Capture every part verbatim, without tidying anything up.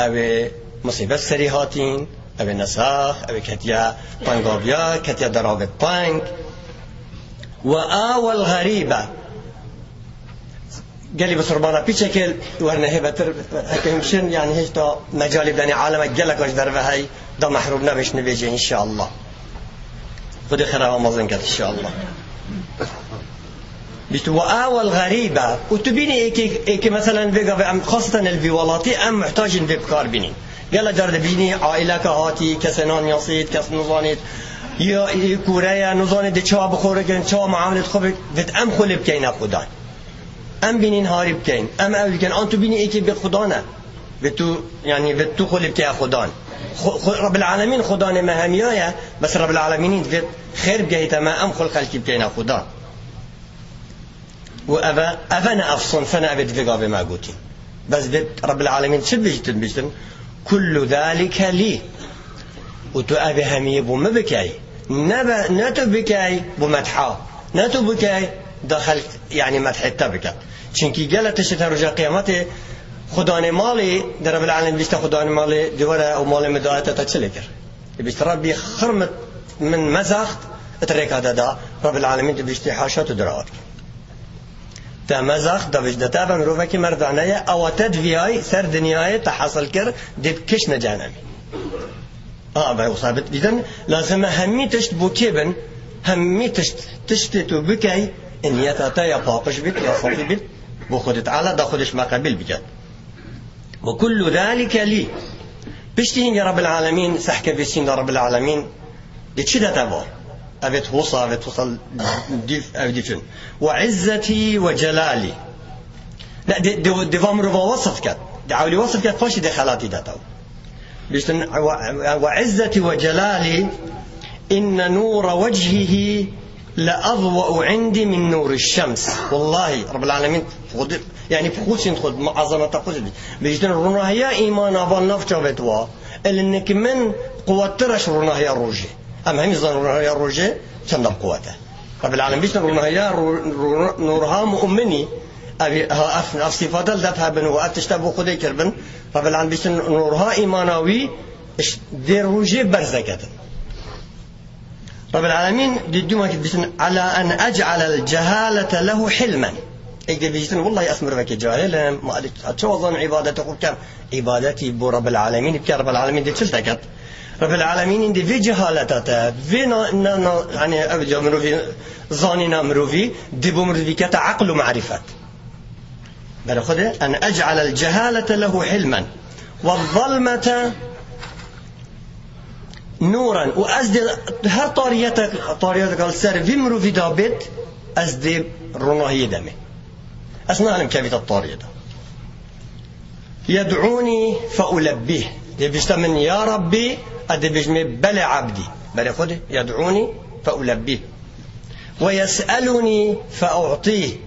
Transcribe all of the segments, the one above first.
Ew ê musîbet serî hatîn, ew ê nesax, ew ê ketiye tengaviya, ketiye deravêt teng. Ve awel xerîbe. Gelî bi sirbana pîçekê werne hêbetir, heke him şin, yani hêşta mecalî denê aleme gelek ji derve hey, da mehrûm nebêj nivêjê înşallah. Xwedê xera amazin ket înşallah. Bîst û awel xerîbe. Û tu bînî êkê, êkê meselen vê gavê em xaseten li vî welatî em muhtacîn vê bikar bînîn. Gela car dibînî aîleke hatî, kesê nan yasît, kes nizanît, ya, ya kûre ye, nizanît dê çawa bi xwe re kirin, çawa muamelê xwe bik-, vêt em xwe lê bikeyne xudan. Em bînîn harî bikeyn, em ew dikin, an tu bînî êkê bê xudan e. Vê tu, yani vê tu xwe lê bikeye xudan. Xwe, xwe, Rabbil Alemîn xudanê me hemiya ye, bes Rabbil Alemînî divêt xêr bigehîte me, em xwe li xelkî bikeyne xudan. Û eve, eve ne ev sinfe ne evê divê gavê me gotî. Bes vê Rabbil Alemîn çi bîjtin bîjtin? Kullu zalike lî. Û tu evê hemiyê bo min bikey. Ne be, ne tu bikey bo metha. Ne tu bikey da xelk, yani methê te biket. Çinkî gele tiştê te roja qiyametê xudanê malê, de Rabbil Alemîn bîjte xudanê malê, di were ew malê min daete te çi lê kir? Dibîst Rabbî xirm min mezaxt, it rêka de da, Rabbil Alemîn dibîstî haşa tu dirawa dikî. Te mezaxt, dibîst de te be mirovekî merdane ye, ewa te diviyay ser dinyayê te hasil kir, dê kişne cehenemî. A, be, wisa bit, dîtin, lazim e hemî tişt bo kê bin, hemî tişt, tiştê tu bikey, e, niyeta te ya paqij bit, ya safî bit, bo Xwedê Teala da Xwedê ji me qebîl biket. Ve kullu zalike lî. Piştî hingê Rabbil Alemîn, sehke vê sînda Rabbil Alemîn, di çi de te va? Evêt hosa, evêt hosa dîf, ev dîfin. Ve izzetî ve celalî. Ne, di, di, di va mirova wasif ket. Di ewlî wasif ket, paşî di xelatî de te va. Bîstin, ve, ve izzetî ve celalî, inne nûre wechihî le azwe'u indî min nûri şems. Wellahî, Rabbil Alemîn, Xwedê, yani, bi xwe sînd xwe, bi ezameta xwe sînd. Bêjtin, ronahiya îmana van nav çavêt wa, el nik min quwettir e ji ronahiya rojê. Em hemî zan ronahiya rojê çenda bi quwet e. Rabbil Alemîn bîstin, ronahiya ro-, ro-, nûrha mu'minî, ev, ha, ev, ev sîfata li def hebin û ev tişta bo Xwedê kirbin. Rabbil Alemîn bîstin, nûrha îmana wî, iş-, dê rojê berzeketin. Rabbil Alemîn di dûma ki dibîstin, "Ala en ec'alel cehalete lehu hilmen." Êk dê bîstin, "Wellahî ez mirovekî cahil im, ma ez çawa zanim îbadetê xwe bikem?" Îbadetî bo Rabbil Alemîn bike, Rabbil Alemîn dê çi li te ket? Rabbil Alemîn îndî vê cehaleta te, vê na, na, na, yani ev ca mirovî, zanîna mirovî, dê bo mirovî kete eql û marîfet. Berê Xwedê, "En ec'alel cehalete lehu hilmen, ve zalmete nûren." Û ez dê her tariyete, tariyete li ser vî mirovî da bêt, ez dê ronahiyê demê. Ez nahilim kevîta tariyê de. "Yed'ûnî fe ulebbîh." Dê bîste min, "Ya Rabbî", ez dê bêjmê, "Belê ebdî." Berê Xwedê, "Yed'ûnî fe ulebbîh. Ve yes'elûnî fe u'tîh."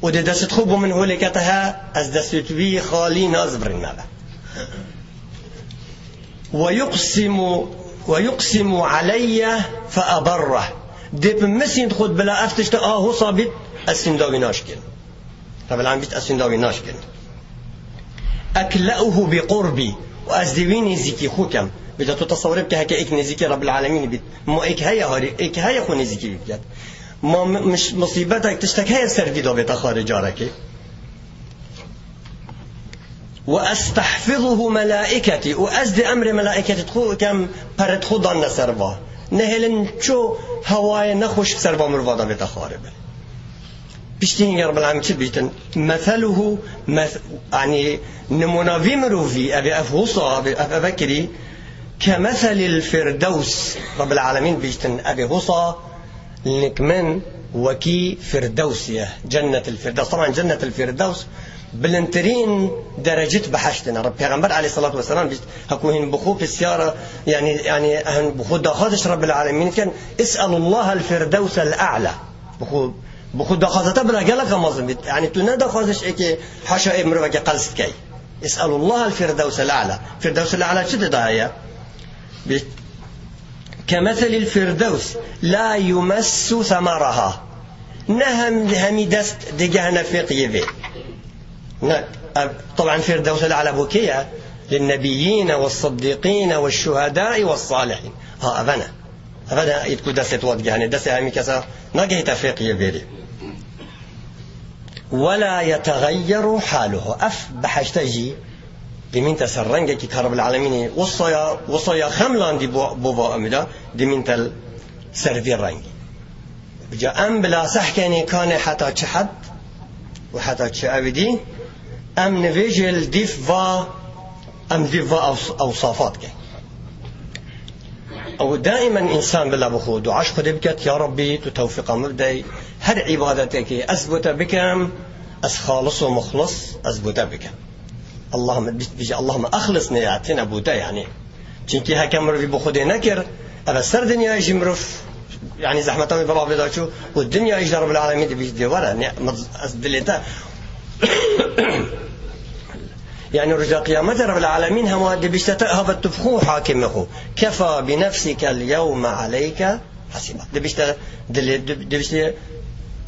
Û dê destê xwe bo min holê kete he, ez destê wî xalî nazibirînme ve. "Ve yuqsimu, ve yuqsimu aleyye fe eberreh." Dê bi min sînd xwe bila ev tişte a hosa bît, ez sînda wî naşkên. Rabbil Alemîn bît, ez sînda wî naşkên. "Ekle'uhu bi qurbî." Û ez dê wî nêzîkî xwe kem. Bîda tu tesewirê bike heke êk nêzîkî Rabbil Alemînî bît. Ma êk heye harî, êk heye xwe nêzîkî wî biket. Ma mi-, miş-, musîbetek, tiştek heye ser vî da bête xarê carekê. "Ve estehfizuhu melaiketî." Û ez dê emrê melaiketê xwe kem, perê xwe danne ser va. Nehêlin ço hewayê nexweş ser va mirova da bête xarê be. Piştî hingê Rabbil Alemîn çi bîtin? "Meseluhu, mes-", yani nimûna vî mirovî, ev ê ev hosa, ev ê ev, ev vekirî, "kemeselil firdews." Rabbil Alemîn bîtin, ev ê hosa, lik min wekî Firdews ye. Cennetil Firdews. Taban Cennetil Firdews bilindtirîn derecit behiştin e. Reb-, Pêxember aleyhissalatu vesselam bîst, heku hîn bi xwe pisyara, yani, yani, hin bi xwe daxwaziş Rabbil Alemîn ken, "Is'elullahel Firdewsel A'la." Bi xwe, bi xwe daxwazeta bila gelek mezin bît. Yani tu ne daxwaziş êkê haşa ê mirovekê qels dikey. "Is'elullahel Firdewsel A'la." Firdewsel A'la çi dida heye? Bîst. "Kemeselil Firdews, la yumessu semeraha." Ne hem, hemî dest digehne fêqiyê vê. Ne, ev, taban Firdewsel A'la bo kê ye? للنبيين والصديقين والشهداء والصالحين. Ha, ev ne. Ev ne, ît ku destê tu digihane, destê hemî kesa nagihîte fêqiyê bêrê. ولا يتغير حاله. Ev behişte jî dimînte ser rengekî ka Rabbil Alemînê wisa ya, wisa ya xemlandî bo, bo va emî de, dimînte ser vî rengî. Ca em bila sehkenê kanê heta çi hed û heta çi ewîdî, em nivêjê li dîf va, em dîf va ews-, ewsafa dike. Ew daimen însan bila bi xwe duaş Xwedê biket, ya Rabbî, tu tewfîqa min bidey, her îbadetekê ez bo te bikem, ez xalis û muxlis ez bo te bikem. Allahümme, bije, Allahümme exlisnê ya têne bo te, yanî. Çimkî heke mirovî bi Xwedê nekir, ev e ser dinyayê jî mirov, yanî zehmeta wî bi ravê de çû û dinyayê jî de Rabbil Alemîn dibî dê were, ne, ez dilê te. Yanî roja qiyametê Rabbil Alemîn hema dibîşte te, ha ve tu bi xwe hakimê xwe. Kefa bi nefsike l-yewme aleyke hesîba. Dibîşte dilê, dib-, dibîşte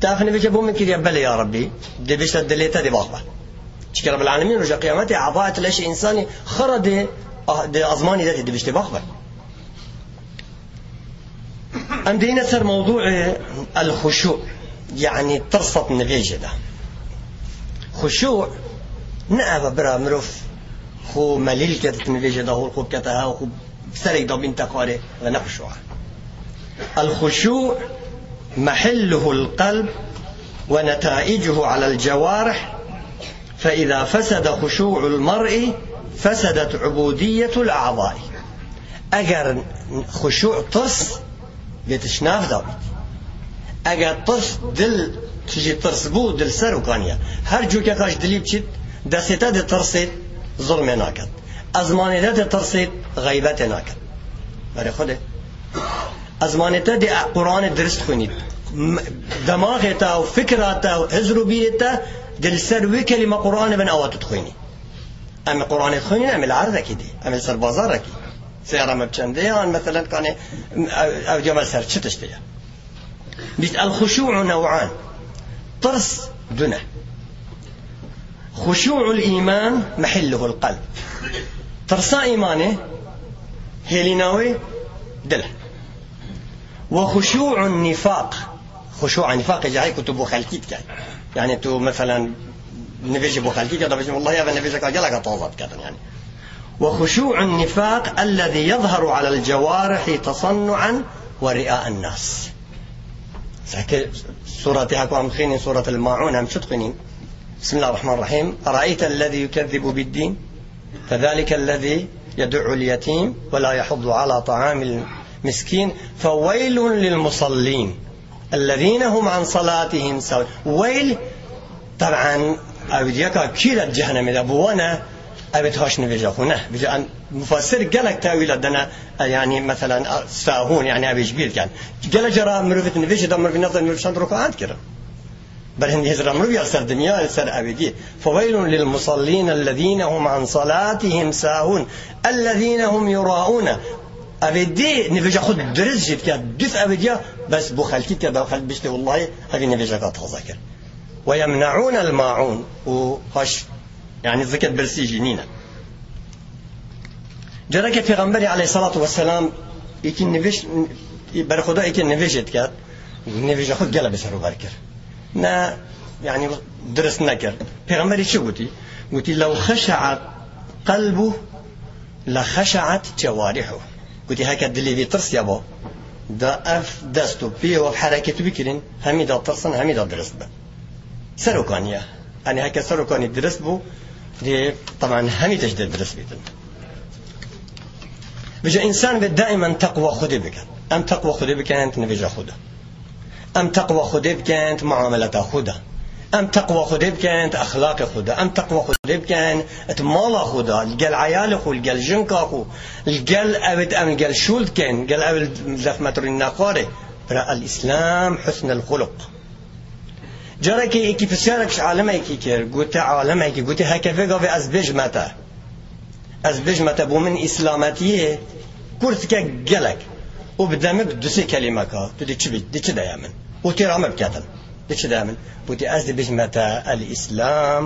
te ev nivêje bo min kiriye, belê ya Rabbî. Dibîşte dilê te dê bax be. Çike Rabbil Alemîn roja qiyametê, eva etlê însanî xira dê, ah, dê azmanî de dê dibîşte bax be. Em deyne ser mewdûê el-xuşû, yanî tirsa di nivêjê de. Xuşû ne ev e bira mirov xwe melîl ke di nivêjê de hol xwe bikete hev xwe serek da bîn teqarê ve ne xuşû e. الخشوع محله القلب ونتائجه على الجوارح، فإذا فسد خشوع المرء فسدت عبودية الأعضاء. Eger xuşû, tirs, vê tişt nav da bît. Eger tirs, dil tijî tirs bû, dil ser û kaniye. Her cûkeka ji dilî biçît, destê te dê tirsê, zulmê naket. Ezmanê te dê tirsê, xeybetê naket. Berê Xwedê. Ezmanê te dê Qur'anê dirist xwînît. M-, demaxê te û fikra te û hizr û bîrê te dê li ser wê kelîme Qur'anê bin awa tu dixwînî. Em ê Qur'anê dixwînîn, em ê li erdekî dî. Em ê li ser bazarekî. Seyara me bi çendê yan, meselen, kanê, ev, ev diya me li ser çi tiştê ye? Bîst, الخشوع نوعان. Tirs du ne. خشوع الإيمان محله القلب. Tirsa îmanê hêlîna wê dil e. وخشوع النفاق. Xuşû nifaqê cahî ku tu bo xelkî dikey. Yani tu, meselen, nivêjî bo xelkî ke, da bêjin, "Wellahî, ev nivêjeka geleka taza diketin," yani. وخشوع النفاق الذي يظهر على الجوارح تصنعا ورئاء الناس. Seke suretê heku em xînin, Suret el-Maun, em çi dixwînin? بسم الله الرحمن الرحيم. أرأيت الذي يكذب بالدين فذلك الذي يدع اليتيم ولا يحض على طعام المسكين فويل للمصلين الذين هم عن صلاتهم ساهون. Weyl, teb'en, ew yeka kî de cehennemê de bi wan e, ew ê haş nivêja xwe ne. Vêca em mufassir gelek tewîla dene, e, yani, meselen, e, sahûn, yani, ew ê ji bîr dikin. Gelek cara mirovê di nivêjê de mirovî nezane mirov çend rekaat kirin. Ber hindî hêzira mirov ya ser dinya, ser ebedî. فويل للمصلين الذين هم عن صلاتهم ساهون الذين هم يراءون. Ev ê dê nivêja xwe dirist jî dike, dûf ev ê diya, bes bo xelkî dike, da xelk biştê, "Wellahî, ev ê nivêjeka taze kir." ويمنعون الماعون. Û haş, yani, ziket birsî jî nîne. Carekê Pêxemberê aleyhissalatu vesselam êkî nivêj-, berxweda êkê nivêjê diket, nivêja xwe gele bi ser û ber kir. Ne, yani, dirist nekir. Pêxemberî çi gotî? Gotî, "لو خشعت قلبه لخشعت جوارحه." Gotî, "Heke dilê vî tirsiya bo, da ev dest û pê û ev herekêt bikirin, hemî da tirsin, hemî da dirist bin." Serokaniye. Yani heke serokanî dirist bû, dê, taban, hemî tişt dê dirist bîtin. Vêca însan vê daimen teqwa Xwedê bikin. Em teqwa Xwedê bikin, nivêja xwe de. Em teqwa Xwedê bikin, muameleta xwe de. Em teqwa Xwedê bikin, exlaqê xwe de. Em teqwa Xwedê bikin, mala xwe de. Li gel eyalê xwe, li gel jinka xwe, li gel ew ê em li gel şûl dikin, gel ew ê zehmet rûnîne xwarê. Bira, el-Îslam husnul xuluq. Carekê êkî pirsyarek ji alimekî kir, gote alimekî, gote, "Heke vê gavê ez bêjme te, ez bêjme te, bo min îslametiyê kurt dike gelek û bi demik du sê kelîmeka, tu dê çi bî, dê çi de ye min? Û têra min biketin, dê çi de ye min?" Gote, "Ez dê bêjme te el-Îslam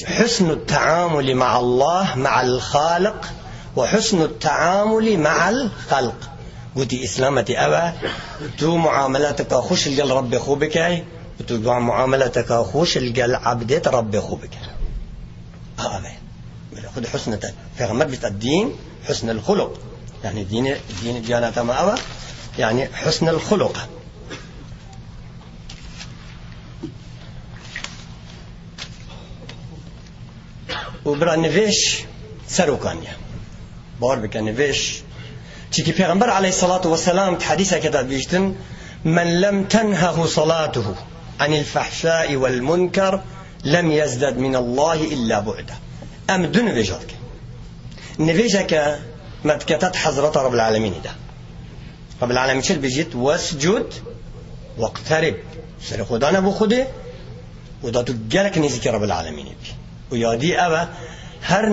حسن التعامل مع الله، مع الخالق، وحسن التعامل مع الخلق. Gotî, Îslametî ew e, tu muamelateka xweş li gel Rebbê xwe bikey û tu muamelateka xweş li gel ebdêt Rebbê xwe bikey. Ev e. Belê xwe di husn te. Pêxember bîst, "Eddîn husnul xuluq." Yani dînê, dînê diyana te me ew e. Yani husnul xuluq. Û bira nivêj serokan ye. Bawer bike nivêj. Çikî Pêxember aleyhissalatu vesselam di hedîseke de bîjtin, "Men lem tenhehu salatuhu anil fahşai vel munker lem yezded min Allahi illa bu'da." Em du nivêja dikin. Nivêjeke me dikete di hezreta Rabbil Alemînî de. Rabbil Alemîn çi dibêjit? "Wescud waqterib." Serê xwe dane bo Xwedê û da tu gelek nêzîkî Rabbil Alemînê bî. Û yadî ev e, her